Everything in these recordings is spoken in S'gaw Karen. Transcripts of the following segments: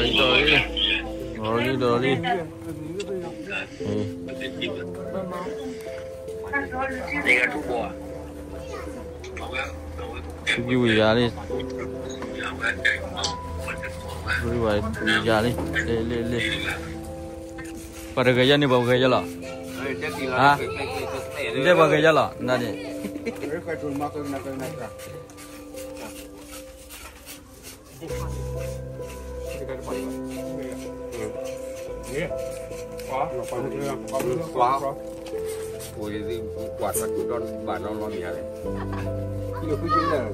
ဒီးလံ ဒီးလံ ဒီးလံ ဝံၤဝံၤယၤလံ ဝံၤဝံၤယၤလံ လံ လံ လံ ပှၤတဂဲၤယဲန့ၣ် ပှၤဂဲၤယဲလီၤ ဟါ ဒဲပှၤဂဲၤယဲလီၤ နန့ၣ် ဝဲလဲၣ် ဒဲဒီးဖိသၣ်ပှၢ်ညါ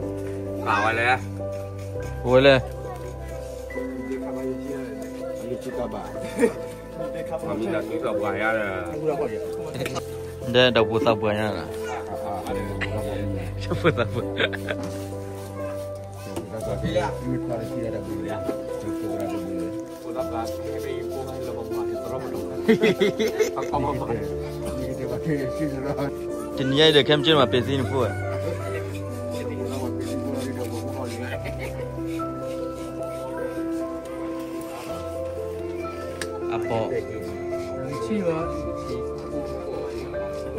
လီၤ ဖိသၣ်ပှၢ် တနံၤညါအံၤဒီး ခဲမုၢ်ဆ့ၣ်မၤပ့ၤသံနဖိဝဲ အပီၢ် လုၢ်လီၤမ့ၢ်ပျီ ပျီန့ၣ်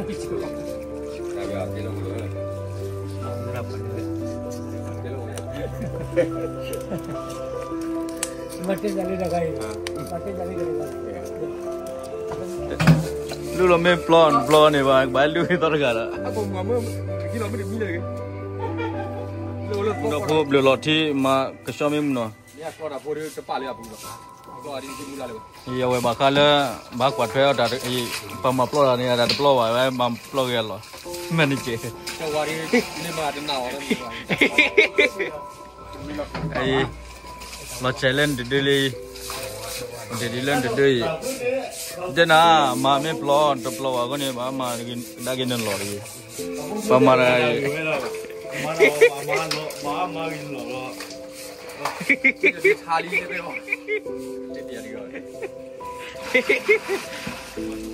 ဘၣ် ကဘၣ်လုၢ်သီတဂၤလီၤ ဒီဖိဘျုးလီၤထံ မၤကဆှီမ့ၢ်မုၢ်နီၤ ယဝဲဘၣ်ဃးလၢ ဘၣ်ကွၢ်ထွဲအီၤတၢ် ပှၤမၤပျီတၢ်န့ၣ် တၢ်တပျီဘၣ်ဝဲ မၤပျီက့ၤအလီၢ် မ့ၢ်န့ၣ်က့ၤ လီၤဆဲးလၢနတဒၢလံ ဒ်လၢနတဒၢအံၤ တဲနၤ မၤမ့ၢ်ပျီ တပျီဘၣ်အဃိန့ၣ် ဘၣ်မၤကဒါက့ၤနလီၢ်တဂ့ၤ ပှၤမၤတဂၤအံၤ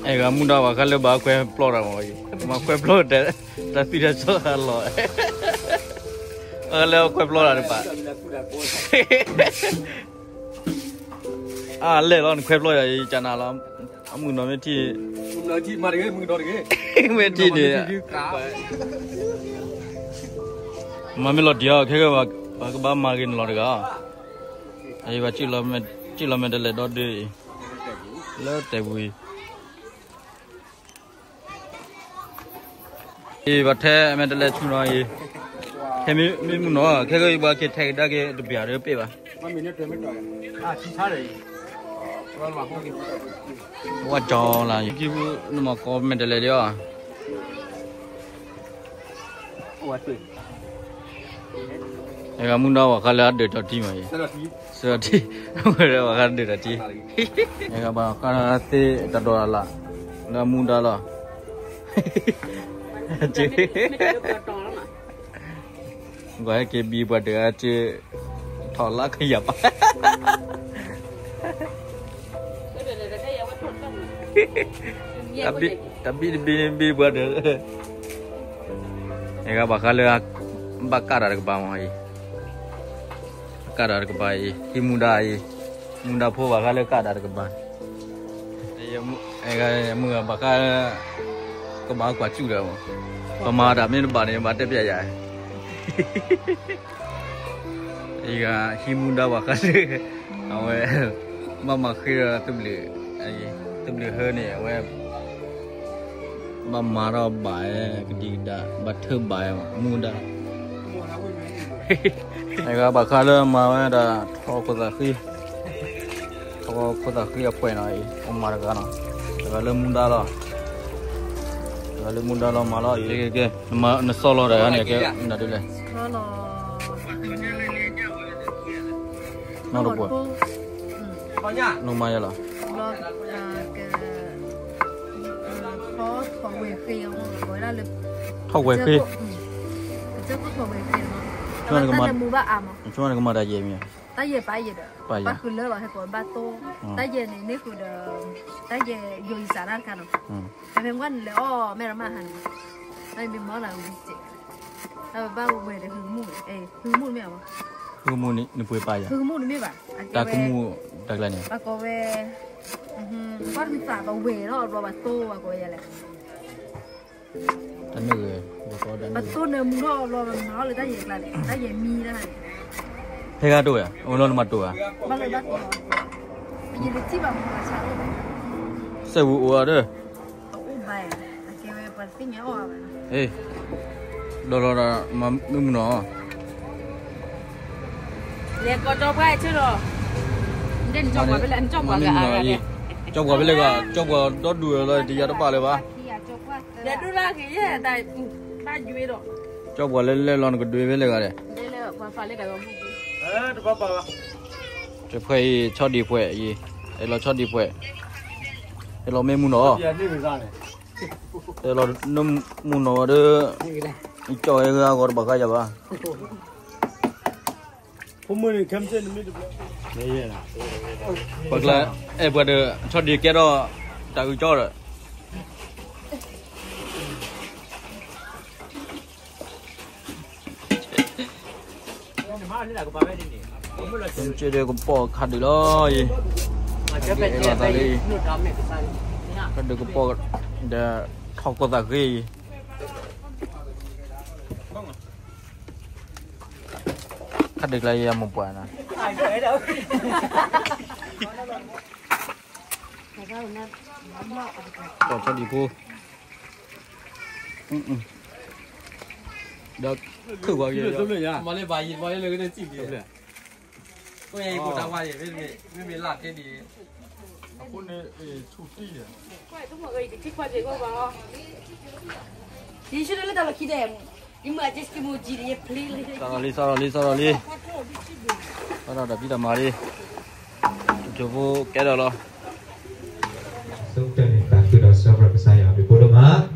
အဲဂၤမူဒါ ပှၤဃးလၢဘၣ်ခွဲးပျီတၢ်မ့ၢ်ဂ့ၤ မၤခွဲးပျီတၢ် တၢ်သံတၢ်စီအလီၢ် အလၢခွဲးပျီတၢ်တပၤ အလဲၣ်လီၤ နခွဲးပျီတၢ် ယကနၤလီၤ အမုၢ်နီၤမ့ၢ်ထံၣ် မ့ၢ်ထံၣ်န့ၣ် မၤမ့ၢ်လီၤတံၢ်အီၤ ခဲကဲ ပှၤကဘၣ်မၤဂ့ၤနလီၢ်တဂၤအီၤ အံၤ ပှၤစံၣ်လီၤမဲာ်တလဲၤဒီဒုအံၤ လၢတဲာ်ပူၤအံၤ အံၤ ပှၤထဲမဲာ်တလဲၤဆူနီၤအံၤ ထဲမ့ၢ်မုၢ်နီၤ ခဲကဲအံၤ ပှၤက့ၤထဲကဒါက့ၤတဘျီဒီးပ့ၢ်ဘၣ် ဝဲကၠီလၢ ယကံၢ်ပူၤ နမၤကီမဲာ်တလဲၤဒံးအီၤ အဲဂၤမူဒါ ပှၤဃးလၢအဒၢးထီၣ်ထံမးအံၤ စၢထံ ဝဲဒၣ်ပှၤဃးဒၢးထီၣ်ထံ အဲဂၤဘၣ်ဃးသ့တၢ်ဒိးတၢ်လၢ် လၢအမူဒါလီၤ ကွၢ်ဟဲက့ၤဘံပှၤတဂၤက့ၤ ထီၣ်လၢကယၤပၢ် တၢ်ဘံၣ်တဘံၣ်န့ၣ်ဘံပှၤတဂၤ အဲဂၤဘၣ်ဃးလၢ ဘၣ်ကးတၢ်တကပၤမးအံၤ ကးတၢ်တကပၤအံၤ ဟံးမူဒါအံၤ မူဒါဖိဘၣ်ဃးလၢကးတၢ်တကပၤ မုၢ်ဂၤဘၣ်ဃး ကဘၣ်ကွၢ်စူၣ်ဒီး ပမၤတၢ်မ့ၢ်တဘၣ်န့ၣ် ဘၣ်တဲပျဲယၤ အံၤဂၤ ဟံးမူဒါဘၣ်ဃးလၢ အဝဲ ဘၣ်မၤဃ့ဒီးသဘျုး သဘျုးဟၢန့ၣ် အဝဲ ဘၣ်မၤထီၣ်ဘၣ် ကဒံကဒါ ဘၣ်ထၢဘၣ် မူဒါ အံၤဂၤဘၣ်ဃးလၢမၤဝဲဒၣ် ထီၣ်ခိၣ်သးဃံ ထီၣ်ခိၣ်သးဃံအပှဲၤနီၤအံၤ အိၣ်မးတဂၤနီၤ တဂၤလၢမူဒါလီၤ တဂၤလၢမူဒါလီၤမၤလီၤအံၤ ကဲ ကဲ နစီလီၤတဂၤန့ၣ် ကဲ နဒ်လဲၣ် နီၢ်တပှဲၤ နမၤယၤလီၤ ထီၣ်ဝဲဃ့ ဆိကမိၣ်နကမၤတၢ်ယဲၢ်မ့ၢ် တၢ်ယဲၢ်ပာ်ယဲၢ်ဒီး ပာ်ဃုာ်လၢလီၤဟဲကိးဘၣ်တိ တၢ်ယဲၢ်န့ၣ် န့ၢ်ဃုာ်ဒီး တၢ်ယဲၢ်ယိၤယစးတၢ်တခါနီၤ ဖဲဖဲကွၢ်နလဲၤအီၣ်မဲရမၤဟါန့ၣ် တၢ်ယမ့ၢ်မီၢ်လၢဝံၤစဲး တၢ်ဘၣ်ဝဲဒီး ဟုမူၣ် ဟုမူၣ်မ့ၢ်အီၤ ဃုကမူၣ်နပှ့ၤပာ်ယၤ, ဃုကမူၣ်တမ့ၢ်ဘၣ်, တၢ်ကမူၣ်တၢ်ကျါန့ၣ်, ဘၣ်ကိးဝဲ, ဘၣ်မုာ်သးပဝဲၤထီၣ်အဘျီဘၣ်သိဘၣ်ကိးဝဲယၤလဲၣ်, တၢ်န့ၣ်ဂ့ၤ, ဘၣ်သိနၢမူထီၣ်အဘျီဘၣ်မၤထီၣ်လၢတၢ်ယဲၢ်ကျါန့ၣ်, တၢ်ယဲၢ်မံတၢ်န့ၣ်, ဖဲဂၤတိၢ်ဝဲ, အိၣ်လီၤနမၤတိၢ်ဧါ, ဘၣ်လၢဘၣ်သိ, ယတထံၣ်ဘၣ်မူဘၣ်ဆၣ်, စဲးဝူအိၣ်အီၤဒီး အအိၣ်ဘၣ်, အကဲဝဲပှၤသ့ၣ်ညါအီၣ်ဘၣ်, ဒီးလီၤဒီးမၤမုာ်မုာ်နီၤ, လဲၤကိးကၠီပှၢ်ဆၢလီၤ, ကၠီပှၢ်ဖဲလဲၣ်, ကၠီပှၢ်ဖဲလဲၣ်ဂ့ၤ, ကၠီပှၢ်ဒီဒူၣ်လီၤ တယၤတဘၣ်လၢၤဘၣ်, ကၠီပှၢ်လၢလဲၤလီၤနကဒွဲဖဲလဲၣ်ဂ့ၤဒီး တဖှဲအံၤ ဆီဒံးဖှဲအံၤ, အဲၣ်လီၤဆီဒံးဖှဲ, အဲၣ်လီၤမ့ၢ်မုၢ်နီၤ, အဲၣ်လီၤနမုၢ်နီၤဒီး, ကၠီအဲၣ်ဂၤဂီၤတဘၣ်ဃးယၤဘၣ်, ပှၤကျါ, အဲၣ်ပှၤဒီး ဆီဒံးကဲထီၣ်, တၢ်အုၣ်ကၠီဒီး ကပီၤခါဒုးလီၤအံၤ, ခါဒုးကပီၤ, ဒီးထီၣ်ကိၢ်သးဂ့ၤအံၤ, ခါဒုးကျါယဲၢ်မုၢ်ပှၢ်နၤ, ပီၤဆီဒံးဖိ, ဒီးခုၣ်ဝဲ, မၤလၢဘၣ်ယံၤမၤလၢလၢကန့ၣ်စံၣ်ဒံး, မ့ၢ်ယကိးတၢ်ဝါယံၤ, မ့မ့ၢ်လၢ်ထဲဒံး, အဃိန့ၣ်, ထူၣ်တံၢ်, ယဆၢလၢတၢ်လီၢ်ခံဒဲး, စးထီၣ်လံ စးထီၣ်လံ စးထီၣ်လံ, စးထီၣ်တၢ်ဖံးတၢ်မၤလံ, တၢ်ဖိကဲထီၣ်လီၤ, ဆၢကတီၢ်န့ၣ် သးခုဒီးစၢဖရီကစၢ်ယွၤအဘျုးအဖှိၣ်ဒိၣ်မး လီၤ,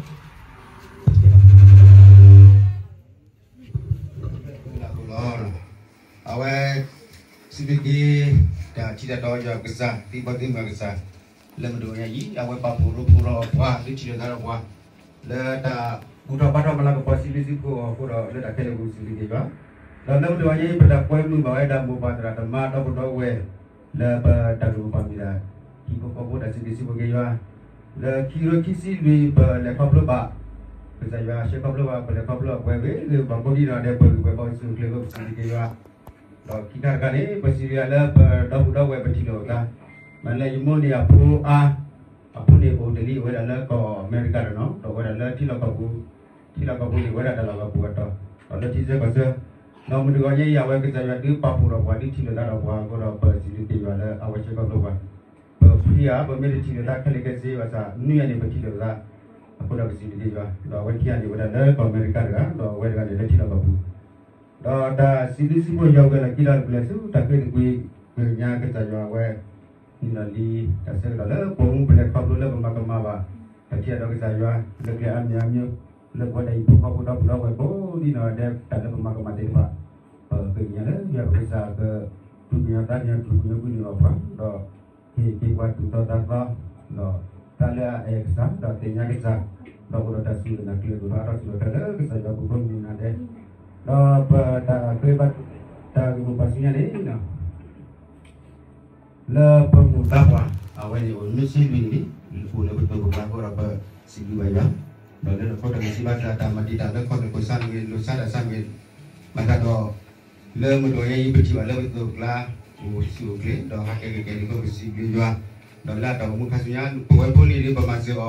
အဝဲ, စံးဘျုးက့ၤ, တၢ်ထံတၢ်တီယွၤကစၢ် သံဘီသံမုၢ်ကစၢ်, လၢမုၢ်တဂီၤညါအံၤ အဝဲပာ်ဖှိၣ်ရိဖှိၣ်ထီၣ်ပှၤ ဒုးထံၣ်လိာ်သးဒီးပှၤ, လၢတၢ်ဘူၣ်ထီၣ်ဘါထီၣ်မၤလၤကပီၤစံးဘျုးစံးဖှိၣ်အီၤအဃိဒီး လၢတၢ်ခဲလၢာ်ပူၤစံးဘျုးက့ၤယွၤ, ဒီးလၢမုၢ်တဂီၤညါအံၤ ပတၢ်ကွဲမုာ်ဘၣ်ဝဲဒၣ်မိၢ်ပၢ်သရၣ်သမါဒီပုၢ်ဒီဝဲၢ် လၢပတၢ်ဂ့ၢ်မိၢ်ပှၢ်မံၤဒၣ်, ဟံၣ်ဖိဃီဖိတၢ်စံးဘျုးစံးဖှိၣ်က့ၤယွၤ, လၢခံကထိခံဆံလွံၢ်ပလဲၤခီဖျိဘၣ်, ကစၢ်ယွၤဆှၢခီဖျိဘၣ် ပလဲၤခီဖျိအပှဲၤဂ့ၤဂ့ၤဘၣ်ကိးဒံနီၢ်ဒဲး ပဂံၢ်ပှဲၤဘၣ်အိၣ်ဆူၣ်အိၣ်ချ့အဃိ ပစံးဘျုးက့ၤယွၤ, ဒီးခံခါတခါန့ၣ် ပစံးဘျုးယွၤလၢပဒီပုၢ်ဒီဝဲၢ်ပထံၣ်လိာ်အသး, မ့ၢ်လၢယမိၢ်န့ၣ် အဖိအါ, အဖိန့ၣ်အိၣ်တ့ၢ်လံ အိၣ်ဝဲဒၣ်လၢကီၢ်အမဲရကၤတနီၤ ဒီးအိၣ်ဝဲဒၣ်လၢထံလီၢ်ကီၢ်ပူၤ, ထံလီၢ်ကီၢ်ပူၤန့ၣ် အိၣ်ဝဲဒၣ်တၢ်လီၢ်ကီၢ်ပူၤအတီၢ်, ဒီးလၢထံဆၢကီၢ်ဆၢ, ဒီးမုၢ်တဂီၤညါအံၤ အဝဲကစၢ်ယွၤဒုးပာ်ဖှိၣ်ဒီးပှၤ ဒုးထံၣ်လိာ်သးဒီးပှၤအဃိဒီး ပစံးဘျုးက့ၤယွၤလၢအဝဲဆှၢခီဖျိပှၤ, ပဖှံဧါ ပမ့ၢ်တထံၣ်လိာ်သးခဲလၢာ်ခဲဆ့ဘၣ်ဆၣ် နွံဂၤန့ၣ် ပထံၣ်လိာ်သး, အဃိဒီးပစံးဘျုးက့ၤယွၤ, ဒီးအဝဲခံဂၤန့ၣ် အိၣ်ဝဲဒၣ်လၢကီၢ်အမဲရကၤတဂၤ ဒီးအဝဲတဂၤန့ၣ်လၢထံလီၢ်ကီၢ်ပူၤ ဒီးတၢ်စံးဘျုးစံးဖှိၣ်ယွၤကလီၢ်ခံဒီးတၢ်ကလဲၤဆူတၢ်ဃ့တကွံ ပညါကစၢ်ယွၤအဝဲ, နုာ်လီၤလံတၢ်ဆၢကတီၢ်လၢပအိၣ်မူပလဲၤခီဖျိလၢပမၤကမၣ်ဘၣ်, ပထံၣ်ဒီးကစၢ်ယွၤ, လၢကျဲအါမံၤအါမံၤ, လၢပဝဲဒၣ်ဟံၣ်ဖိဃီဖိဒီပုၢ်ဒီဝဲၢ်ကိးဒံနီၢ်ဒဲး တၢ်လၢပမၤကမၣ်သ့ၣ်တဖၣ်, ပဃ့ကညးလၢယွၤပကစၢ်က, တူၢ်ကညီၤသးကညီၤတူၢ်ကညီၤကွံာ်န့ၢ်ဘၣ်ပှၤ, ဒီး, ဟ့ၣ်က့ၤပှၤသူၣ်သီသးသီ, ဒီး, တၢ်လၢအအဲၣ်ကစၢ် ဒီးသ့ၣ်ညါကစၢ်, ဒီးအိၣ်ဒီးတၢ်စူၢ်တၢ်နာ်ကျဲၤဒိၣ်ထီၣ်အါထီၣ်စံးထီၣ်ပတြၢၤလၢကစၢ်ယွၤပူၤကိးမုၢ်နၤဒဲး, ဒီးပတၢ်ဃ့ဘါ, တၢ်ဂ့ၢ်မိၢ်ပှၢ်ဆူညါန့ၣ် လၢပမိၢ်သးပှၢ်, အဝဲန့ၣ်အိၣ်နွံဆံလွံၢ်နံၣ်လံ, အိၣ်လၢပသိးပကျါအဃိဒီးပစံးဘျုးဘၣ်ယွၤ, ဒီးလၢနခိၣ်တၢ်ဂ့ၢ်စံးဘၣ်စၢ်တၢ်မၤတံာ်တာ်လၢခီၣ်သကိးဆၢမ့ၢ်ဂ့ၤ လိာ်ဆါတၢ်ဆၢမ့ၢ်ဂ့ၤ, မၤသးဒီး, လၢမုၢ်တဂီၤညါအံၤပထံၣ်ဘၣ်လၢပသိးပကျါ, အိၣ်ဆူၣ်အိၣ်ချ့ ဒီးဟးကဲကဲကဲန့ၣ်အဃိပစံးဘျုးယွၤ, ဒီးလၢအတၢ်အိၣ်မူခါဆူညါ ပဝဲဖိလံၤဒ်ပမၤစၢၤအီၤ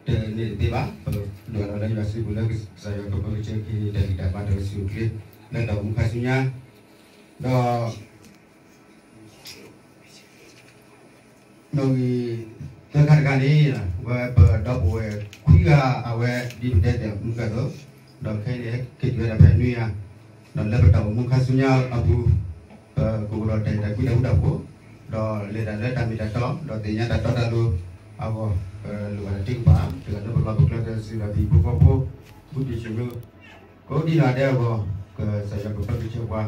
တန့ၢ်တသ့ဘၣ်, ပဒွးလီၤလၢယွၤစုပူၤလၢကစၢ်ယွၤကပၢကဆှၢက့ၤတၢ်ဂံၢ်တၢ်ဘါတၢ်အိၣ်ဆူၣ်အိၣ်ချ့, လၢတၢ်အိၣ်မူခါဆူညါ, ဒီး နီၣ်ဂံၢ်သၢခါတခါန့ၣ်, ဝဲပဒီပုၢ်ဝဲၢ်ခွံဂၤအဝဲဒ်ပတဲတ့ၢ်မုၢ်ကၢသိး, ဒီးခဲအံၤန့ၣ် က့ၤတုၤဝဲဒၣ်ဖဲနွံဂၤ, ဒီးလၢပတၢ်အိၣ်မူခါဆူညါအပူၤ, ပကအိၣ်ဒီးတၢ်အဲၣ်တၢ်ကွံတၢ်ဃူတၢ်ဖိး, ဒီးလဲၤတၢ်လၢတၢ်မ့ၢ်တၢ်တီ, ဒီးသ့ၣ်ညါတၢ်တီတၢ်လိၤအဂီၢ်, ပလိၣ်ဘၣ်တၢ်ထုကဖၣ်, တဂၤလၢပလီၢ်ပကျဲဒီးစံးဒီးပဟံၣ်ဖိဃီဖိ, ဘူးတံၢ်ဆၢညိ, ကိးဒံနီၢ်ဒဲးအဂီၢ်, ကစၢ်ယွၤကပၢကဆှၢပှၤ,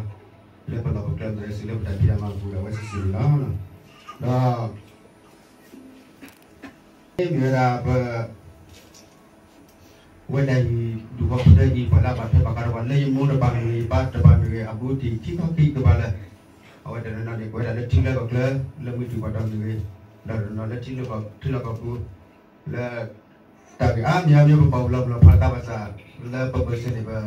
လၢပလီၢ်ပကျဲဒီးစံးလၢပတၢ်ဖံးတၢ်မၤအပူၤဒီးအဝဲစံးစံးန့ၣ်လီၤ. ဒီး မ့ၢ်ဝဲဒၣ်ပ, ဝဲဒၣ်ဟံၣ်ဒူၣ်ဃီဖိတၢ်ဟံၣ်ပှၤလၢအဘၣ်ထွဲဘၣ်ဃးဒီးပှၤလၢယမိၢ်တပၤမ့ၢ်ဂ့ၤ ယပၢ်တပၤမ့ၢ်ဂ့ၤ အဘူးတံၢ်ခံခီခံကပၤလၢ အဝဲတနီၤနီၤန့ၣ် ကဝဲဒၣ်လၢထံလၢကီၢ်ချၢ လၢမုၢ်ထံၣ်ပှၤတီၢ်မုၢ်ဂ့ၤ, ဒီးတနီၤလၢထံလၢကီၢ်ပူၤ လၢ တၢ်ဂ့ၢ်အါမံၤအါမံၤ ပပာ်လီၤပလီၢ်ဖးသးဘၣ်ဆၣ် လၢပပၢၢ်ဆၢန့ၣ် ပဃ့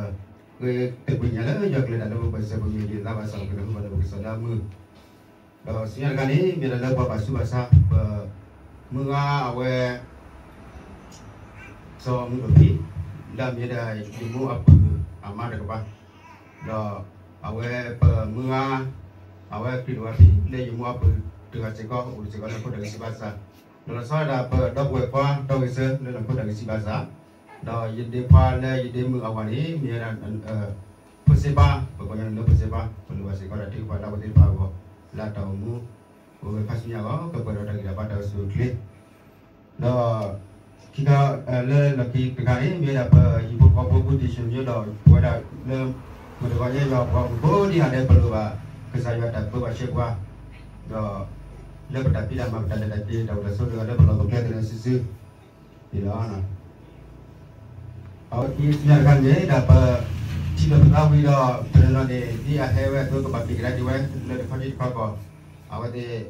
တပူၤညါလၢယွၤကလုၢ်ဒၣ်လၢပပၢၢ်ဆၢပမ့ၢ်ဒ်သးဘၣ်ဆၣ် ပကနၢ်ဟူဘၣ်လၢပကစၢ်လၢအမုာ် ဒီးဆူညါတခါန့ၣ် မ့ၢ်ဒၣ်လၢပှၤဘၣ်ဆူးဘၣ်ဆါ ပမုၢ်ဂၤအဝဲ စီၤမုၢ်ဒိၣ်ဖံ လၢအမ့ၢ်ဒၣ်ယမိၢ်အပုၢ်အမါတကပၤ, ဒီးအဝဲပမုၢ်ဂၤ အဝဲခရံာ်တဝါဖံ လၢယမိၢ်အပုၢ်တဂၤစ့ၢ်ကီး အိၣ်စ့ၢ်ကီးလၢခိတၢ်ဂံၢ်စၢ်ဘါစၢ်, ဒီးလီၤဆီဒၣ်တၢ်ပဒီပုၢ်ဝဲၢ်ခွါဒီဂ့ၤစၢၤလၢလၢခိတၢ်ဂံၢ်စၢ်ဘါစၢ်, ဒီးယဒ့ခွါလၢယဒ့မုၣ်အဝၤန့ၣ် မ့ၢ်ဝဲဒၣ် ဖိစ့ပၤ ပကိးညါန့ၣ်လၢဖိစ့ပၤ ပလိၣ်ဘၣ်စ့ၢ်ကီးဒီးထုကဖၣ်လၢအဝဲသ့ၣ်တဖၣ်အဂီၢ် လၢတၢ်အိၣ်မူ အိၣ်ဝဲခါဆူညါအဂီၢ် ကပှဲၤဒီးတၢ်ဂံၢ်တၢ်ဘါတၢ်အိၣ်ဆူၣ်အိၣ်ချ့, ဒီး ခံခါ လၢလီၢ်ခံတခါန့ၣ် မ့ၢ်ဝဲဒၣ်ပဟံၣ်ဖိဃီဖိ ဘူးတံၢ်ဆူၣ်ညိဒီး ပဝဲဒၣ်လၢ မတၤတဂီၤညါယွၤပှၤမူးကိးဒံနီၢ်ဒဲး ပလိၣ်ဘၣ်ကစၢ်ယွၤတၢ်ပၢဘၣ်ဆှၢပှၤ, ဒီး လၢပတၢ်ဖံးတၢ်မၤ ပတၢ်လဲၤတၢ်က့ၤ တၢ်အိၣ်တၢ်ဆိးတဂၤလၢပလီၢ်ပကျဲသနၢၣ်စုာ်စုာ်န့ၣ်လီၤ. အဝဲသ့ၣ်ဆူညါတခါန့ၣ် ဒ်ပ ထံၣ်လိာ်ပသးဝံၤဒီး တနီၤနီၤန့ၣ် ဒ်အဟဲဝဲအသိး ကဘၣ်က့ၤကဒါက့ၤဝဲ လၢတခီထံတခီကီၢ်, အဝဲသ့ၣ်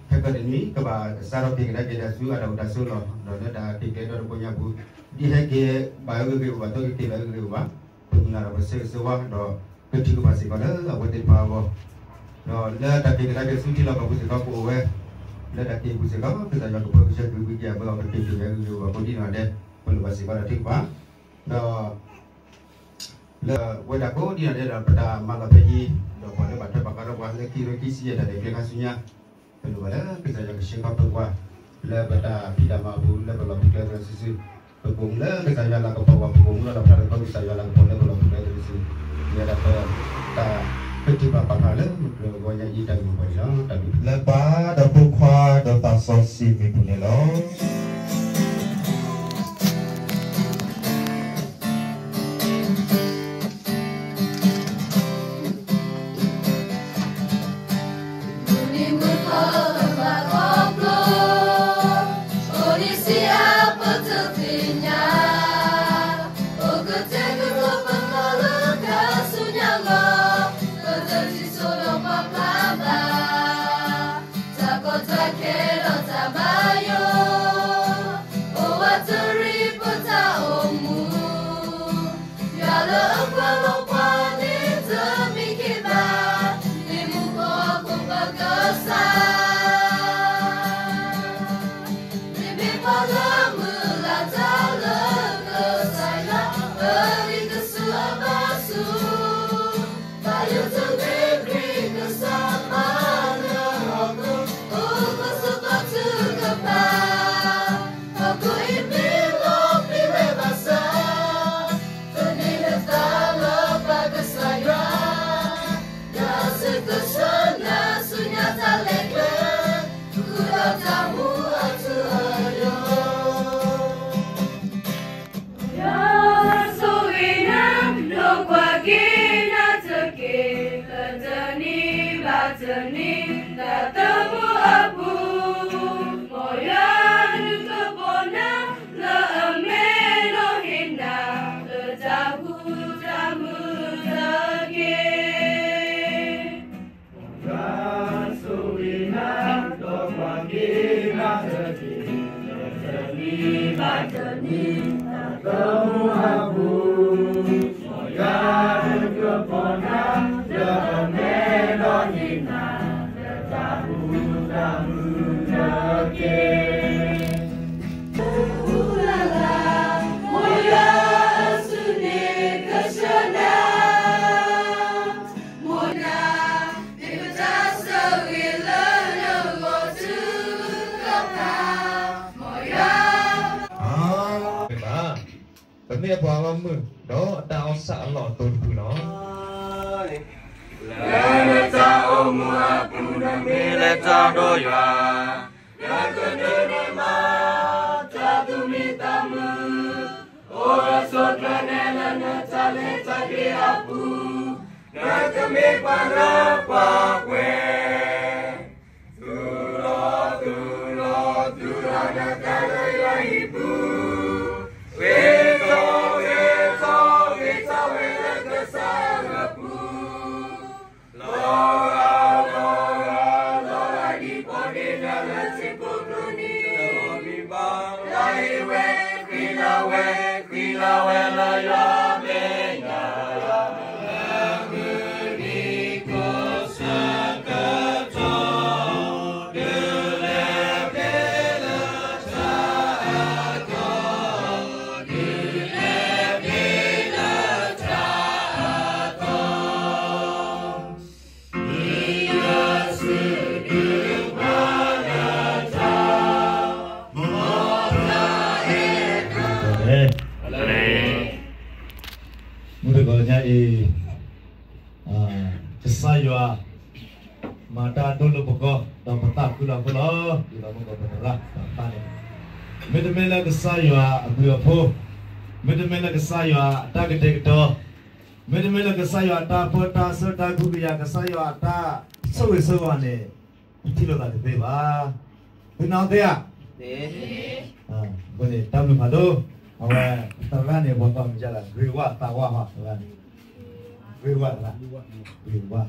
ခဲကနံၣ်အံၤ ကဘၣ်စးထီၣ်က့ၤကဒါက့ၤတၢ်ဆူအတၢ်အိၣ်တၢ်ဆိးလီၤ. ဒီးလၢတၢ်က့ၤကျဲဒီတဘိညါပူၤ ဒ်ဟဲက့ၤဘၣ်ဂ့ၤဂ့ၤအိၣ်ဘၣ်သိး ကက့ၤဘၣ်ဂ့ၤဂ့ၤအိၣ်ဘၣ်, ပမုၢ်လၢ်ဒီးပဆၢဂ့ၤဆၢဝါဒီး ကထုကဖၣ်စ့ၢ်ကီးလၢအဝဲသ့ၣ်တဖၣ်အဂီၢ်, ဒီးလၢတၢ်က့ၤကဒါက့ၤဆူထံလီၢ်ကီၢ်ပူၤစ့ၢ်ကီး ကအိၣ်ဝဲ လၢတၢ်က့ၤပူၤစ့ၢ်ကီး ကစၢ်ယွၤကပၢကဆှၢက့ၤဝံၤက့ၤအဘၢအီၤ ကက့ၤက့ၤဘၣ်ဂ့ၤဂ့ၤအိၣ်ဘၣ်ကိးဒံနီၢ်ဒဲး ပလိၣ်ဘၣ်စ့ၢ်ကီးတၢ်ထုကဖၣ်, ဒီး လၢဝဲဒၣ်ကိးဒံနီၢ်ဒဲးဒီး ပတၢ်မၤလီၤဖဲအံၤ ဒီးပှၤလၢဘၣ်ထွဲဘၣ်ဃးဒီးပှၤလၢခံရ့ခံဆံယဲၢ်တၢ်လဲၤကျဲခါဆူညါ, ပလိၣ်ဘၣ်လၢကစၢ်ယွၤကဆှၢခီဖျိပှၤ လၢပတၢ်ဖံးတၢ်မၤအပူၤ လၢပလီၢ်ပကျဲသနၢၣ်စုာ်စုာ်, ပကအိၣ်မူလၢကစၢ်ယွၤလၤကပီၤ ပှၤပကအိၣ်မူလၢလီၤဖျါထီၣ်ကစၢ်ယွၤလၤကပီၤလၢပလီၢ်ပကျဲသနၢၣ်စုာ်, မ့ၢ်ဝဲဒၣ်ပတၢ်ကထုးဘၣ်ပာ်ဖျါလၢမုၢ်တြီၢ်ဂီၤညါအံၤတၢ်ဂ့ၢ်မိၢ်ပှၢ်န့ၣ်လီၤ. တၢ်ဘျုးလၢပၢ်ဒီးဖိခွါဒီးသးစီဆှံမံၤပူၤန့ၣ်လီၤ. ပမ့ၢ်ပှၤဂီၢ်မုၢ် ဒီးအတၢ်အီၣ်ဆၣ်အလီၢ်အသိတဖုလီၤ. လၢနတၢ်အိၣ်မူအပူၤ နမ့ၢ်လဲၤတၢ်ဒီးယွၤ, နကဒိးန့ၢ်ဘၣ် တၢ်သူၣ်မံသးမုာ်, အိၣ်အဆိးကျၢၤနဲလၢနတၢ်လဲၤတၢ်က့ၤအပူၤ, နကမ့ၢ်ပှၤလၢပှဲၤပှဲၤ သူၣ်လီၤသူၣ်လီၤ သူၣ်လီၤနသးလၢယွၤအဟံၣ်ပူၤ, ဂ့ၤထီၣ်ဂ့ၤထီၣ်ဂ့ၤထီၣ်ဝဲလၢကစၢ်အပူၤ ကစၢ်ယွၤ မၤတၢ်ဒိၣ်လၢပဂီၢ် ဒီးပသးခုလီၤအဃိလီၤ. ဒ်သိးမုၢ်ကီၢ်ပသရၣ်တဖၣ်န့ၣ် မ့တမ့ၢ်လၢကစၢ်ယွၤအဘျုးအဖှိၣ်, မ့တမ့ၢ်လၢကစၢ်ယွၤအတၢ်ကတဲာ်ကတီၤ, မ့တမ့ၢ်လၢကစၢ်ယွၤအတၢ်ပၢတၢ်ဆှၢတၢ်ကဟုကယာ် ကစၢ်ယွၤအတၢ်ဆိၣ်ဂ့ၤဆိၣ်ဝါန့ၣ် ပထံၣ်လိာ်သးတသ့ဘၣ်. သုနာ်သ့ဧါ. အဃိန့ၣ် တၢ်ဘျုးဖးဒိၣ်, အဝဲ သရၣ်န့ၣ် ပှၤကိးမံၤဒ်လဲၣ်, ဂ့ၤဝၣ်သးဝၣ်ဟီ သရၣ်န့ၣ်, ဂ့ၤဝၣ်သရၣ်, ဂ့ၤဝၣ်,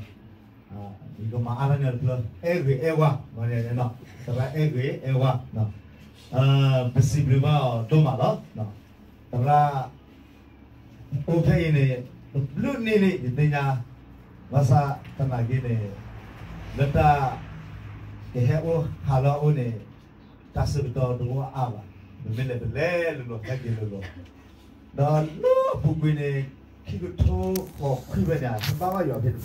ယကမၤအါထီၣ်န့ၣ်တဖျၢၣ် အဲၣ်ဂ့ၤအဲၣ်ဝါ, သရၣ်အဲၣ်ဂ့ၤအဲၣ်ဝါ, ပစံးဘျုးဘၣ်အီၤဒိၣ်မးလီၤ. သရၣ် အိၣ်ဖဲအံၤန့ၣ် တဘျုးနံၣ်လံ ယသ့ၣ်ညါ, ဘၣ်ဆၣ်သနာ်က့န့ၣ် လၢတၢ် ကဟဲအိၣ်ဟးလၢအအိၣ်န့ၣ် တၢ်ဆၢကတီၢ်တအိၣ်အါဘၣ်, ပမ့ၢ်လဲၤပလဲၤလိၤလိၤ ဟဲက့ၤလိၤလိၤ, ဒီးလၢအပူၤကွံာ်န့ၣ် ခံကထိဃိးခွံဖဲန့ၣ် တဘၣ်ဘၣ်ယွၤဖဲတဘျီ,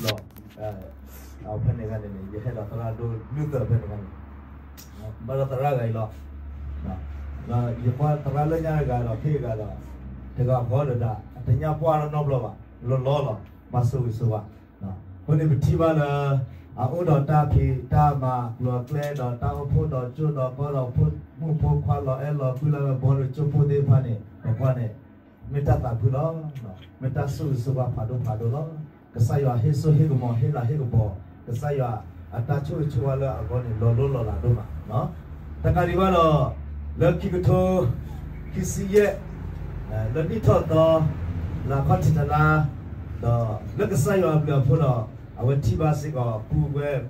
ဖဲန့ၣ်ဂၤန့ၣ်န့ၣ် ယဟဲဒီးသရၣ်ဒိၣ်လွံၢ်သၢဖဲန့ၣ်ဂၤန့ၣ် ဘၣ်ဒီးသရၣ်ဂၤအံၤလီၤ. ယကွၢ်သရၣ်လၢညါတဂၤဒီး ဖဲအဂၤဒီး တဂၤဃီဒီးဒၣ် အတညါပှၢ်လၢနီတဘျီဘၣ်, လီၤလီၤလီၤ ဘၣ်ဆိၣ်ဂ့ၤဆိၣ်ဝါ. အဃိန့ၣ်ပထံၣ်ဘၣ်လၢ အအိၣ်ဒီးတၢ်ဖံးတၢ်မၤ ကျိၤကျဲ ဒီးတၢ်အိၣ်ဖှိၣ်ဒီးကၠိဒီးကီဒီး ဖိမုၣ်ဖိခွါလီၤအဲၣ်လီၤကွံလၢဝဲ ဘီဒိၣ်ကၠိဖိသ့ၣ်တဖၣ်န့ၣ် ပကွၢ်န့ၣ် မ့ၢ်တၢ်သးခုလီၤ. မ့ၢ်တၢ်ဆိၣ်ဂ့ၤဆိၣ်ဝါဖးဒိၣ်ဖးဒိၣ်လီၤ. ကစၢ်ယွၤဟ့ၣ်စိဟ့ၣ်ကမီၤ ဟ့ၣ်လၤဟ့ၣ်ကပီၤ, ကစၢ်ယွၤအတၢ်ဆိၣ်ဂ့ၤဆိၣ်ဝါလၢအဂီၢ်န့ၣ် လီၤလိၢ်လီၤလးဒိၣ်မး. တကးဒံးဘၣ်ဒီး လၢခံကထိခံဆံယဲၢ် လၢနံၣ်ထီၣ်သီ လၢအခီၣ်ထံးတလါ ဒီးလၢကစၢ်ယွၤအဘျုးအဖှိၣ်ဒီး အဝဲထံၣ်ဘၣ်စ့ၢ်ကီး ပုၢ်ဝဲၢ်